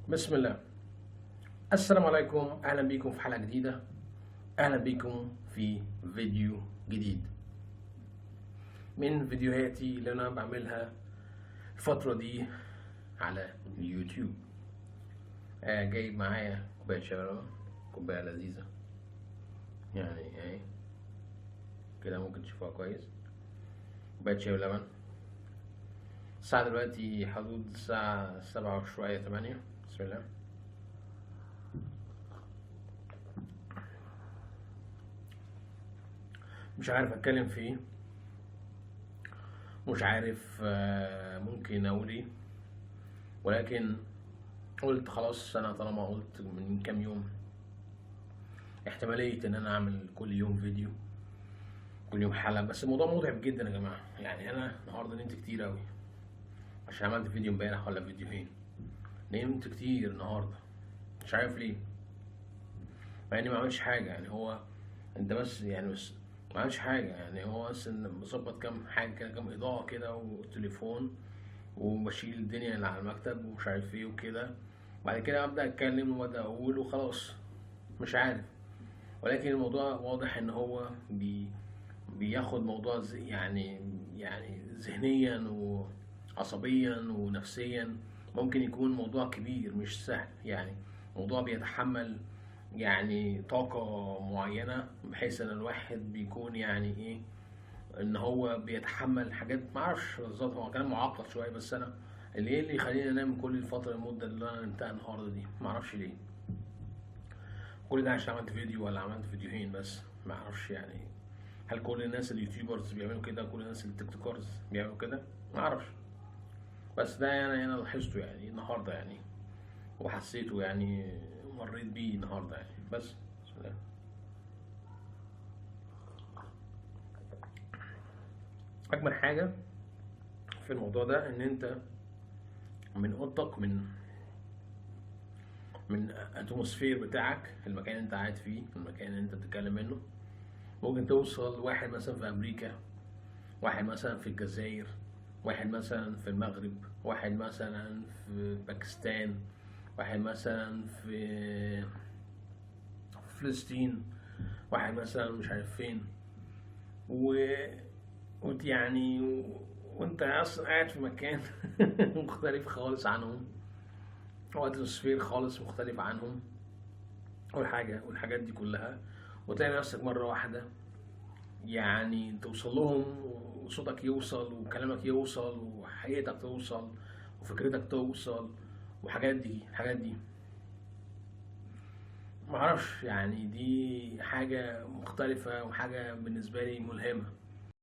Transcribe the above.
بسم الله. السلام عليكم، اهلا بيكم في حلقة جديدة، اهلا بيكم في فيديو جديد من فيديوهاتي اللي انا بعملها الفترة دي على اليوتيوب. جايب معايا كوباية شاي، كوباية لذيذة يعني اهي كده، ممكن تشوفوها كويس. كوباية شاي ولبن. الساعة دلوقتي حدود الساعة 7 وشوية، 8. بسم الله. مش عارف اتكلم في ايه، مش عارف ممكن اقول ايه، ولكن قلت خلاص انا طالما قلت من كام يوم احتمالية ان انا اعمل كل يوم فيديو، كل يوم حلقة، بس الموضوع متعب جدا يا جماعة. انا النهاردة نمت كتير اوي عشان عملت فيديو امبارح ولا فيديوهين، نمت كتير النهاردة مش عارف ليه، مع اني ما عملتش حاجة. هو انت بس يعني بس ما عملتش حاجة، يعني هو بس ان بظبط كام حاجة كده، كام إضاءة كده وتليفون، وبشيل الدنيا اللي على المكتب ومش عارف ايه وكده، بعد كده أبدأ أتكلم وأبدأ أقول وخلاص مش عارف. ولكن الموضوع واضح إن هو بياخد موضوع ذهنيا وعصبيا ونفسيا، ممكن يكون موضوع كبير مش سهل، موضوع بيتحمل طاقة معينة، بحيث إن الواحد بيكون يعني إيه، إن هو بيتحمل حاجات ما أعرفش بالظبط، هو كلام معقد شوية، بس أنا اللي إيه اللي يخليني أنام كل الفترة المدة اللي أنا نمتها النهاردة دي ما أعرفش ليه. كل ده عشان عملت فيديو ولا عملت فيديوهين بس، ما أعرفش هل كل الناس ال YouTubers بيعملوا كده، كل الناس ال TikTokers بيعملوا كده، ما أعرفش. بس ده أنا لاحظته النهاردة وحسيته مريت بيه النهارده بس بسم الله. أجمل حاجة في الموضوع ده إن أنت من أوضتك، من اتموسفير بتاعك، المكان اللي أنت قاعد فيه، المكان اللي أنت بتتكلم منه، ممكن توصل واحد مثلا في أمريكا، واحد مثلا في الجزائر، واحد مثلا في المغرب، واحد مثلا في باكستان، واحد مثلا في فلسطين، واحد مثلا مش عارف فين، وانت اصلا قاعد في مكان مختلف خالص عنهم، واتموسفير خالص مختلف عنهم، والحاجات دي كلها، وتلاقي نفسك مرة واحدة توصل لهم، وصوتك يوصل، وكلامك يوصل، وحقيقتك توصل، وفكرتك توصل، وحاجات دي، الحاجات دي معرفش، دي حاجة مختلفة وحاجة بالنسبة لي ملهمة.